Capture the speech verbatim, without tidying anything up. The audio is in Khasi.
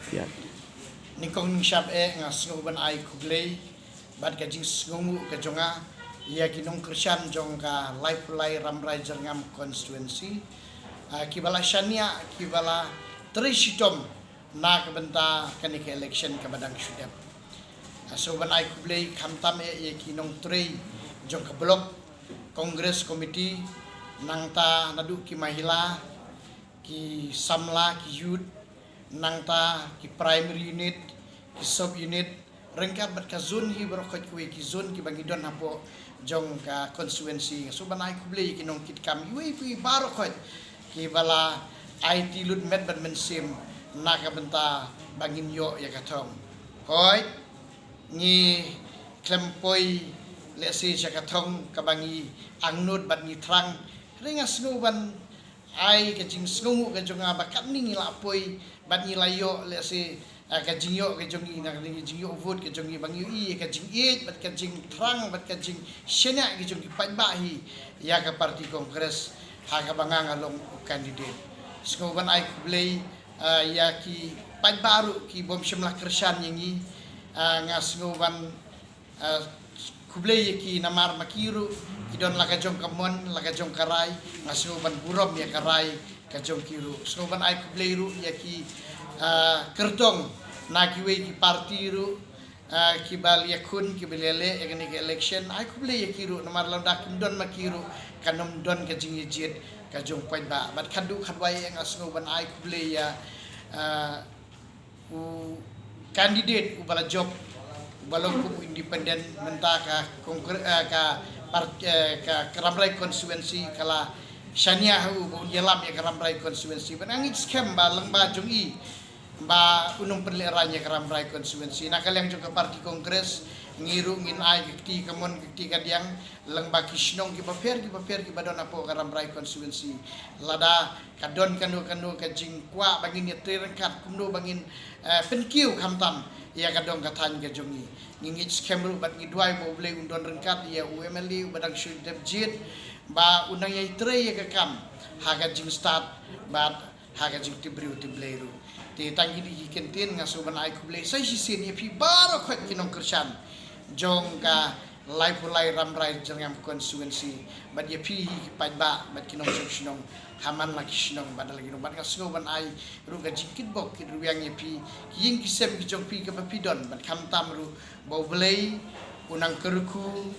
Nyngkong nyngshap eh nga sngew ban ai khublei bad ka jingsngewnguh ka jong nga ïa ki nongkyrshan jong ka Laipulai Rambrai Jyrngam constituency, ah, kiba la shaniah, kiba la trei shitom na ka bynta kane ka election kaba dang shu dep. Nga sngew ban ai khublei khamtam eh ïa ki nongtrei jong ka block, Congress committee, nangta naduh ki mahila, ki samla, ki youth, nangta ki primary unit, ki sub unit, ryngkat bad ka zone hi baroh khoit, kiwei ki zone kiba ngi don hapoh jong ka constituency. Nga sngew ban ai khublei ïa ki nongkitkam, iwei pa iwei baroh khoit, kiba la aiti lut met bad mynsiem na ka bynta ba ngin ïoh ïa ka thong. Hooid, ngi khlem poi lehse sha ka thong kaba ngi angnud bad ngi thrang. Hynrei nga sngew ban ai ka jingsngewnguh ka jong nga ba katne ngi la poi bad ngi la ïoh lehse, ah, ka jingïoh ka jong ngi, na ka jingïoh vote ka jong ngi, ba ngi ïohi ka jingïeit bad ka jingthrang bad ka jingshaniah ka jong ki paidbah hi ïa ka party Congress ha kaba nga nga long u candidate. Sngew ban ai khublei, ah, ïa ki paidbah ruh ki bym shym la kyrshan ïa ngi. Ah, nga sngew ban, ah, khublei ïa ki namar ma ki ruh ki don la ka jong ka mon, la ka jong ka rai. Nga sngew ban burom ïa ka rai ka jong ki ruh. Sngew ban ai khublei ruh ïa ki, ah, kyrtong na kiwei ki party ruh, ah, kiba la ïakhun, kiba la ïaleh ïa kane ka election. Ai khublei ïa ki ruh namar lada kim don ma ki ruh kan ym don ka jingïajied ka jong paidbah. Bad khatduh khatwai eh nga sngew ban ai khublei ïa, ah, u candidate uba la jop, uba long kum u independent mynta ka Kongre-, eh, ka par-, eh, ka, ka Rambrai constituency, ka la shaniah ha u ba un ïalam ïa ka Rambrai constituency. Bad nga ngeit skhem ba lyngba jong i ba un ym pynlehraiñ ïa ka Rambrai constituency. Na ka liang jong ka party Congress, ngi ruh ngin ai ka kti kamon ka kti kadiang lyngba ki shnong kiba pher kiba pher kiba don hapoh ka Rambrai constituency. Lada ka don kano kano ka jingkwah ba ngin ïatrei ryngkat kumno ba ngin, eh, pynkiew khamtam ïa ka dong ka thaiñ ka jong ngi. Ngi ngeit skhem ruh bad ngi duwai ba U Blei un don ryngkat ïa u M L A uba dang shu dep jied, ba un nang ïai trei ïa ka kam ha ka jingstad bad ha ka jingtip briew tip Blei ruh. Te tang kine ki kyntien, nga sngew ban ai khublei sa shisien ïa phi baroh khoit ki nongkyrshan jong ka Laipulai Rambrai Jyrngam constituency, bad ïa phi hi ki paidbah bad ki nongshong shnong ha man la ki shnong bad la ki shnong. Bad nga sngew ban ai ruh ka jingkitbok kitrwiang ïa phi, ki ïing ki sem ki jong phi kaba phi don, bad khamtam ruh ba U Blei un nang kyrkhu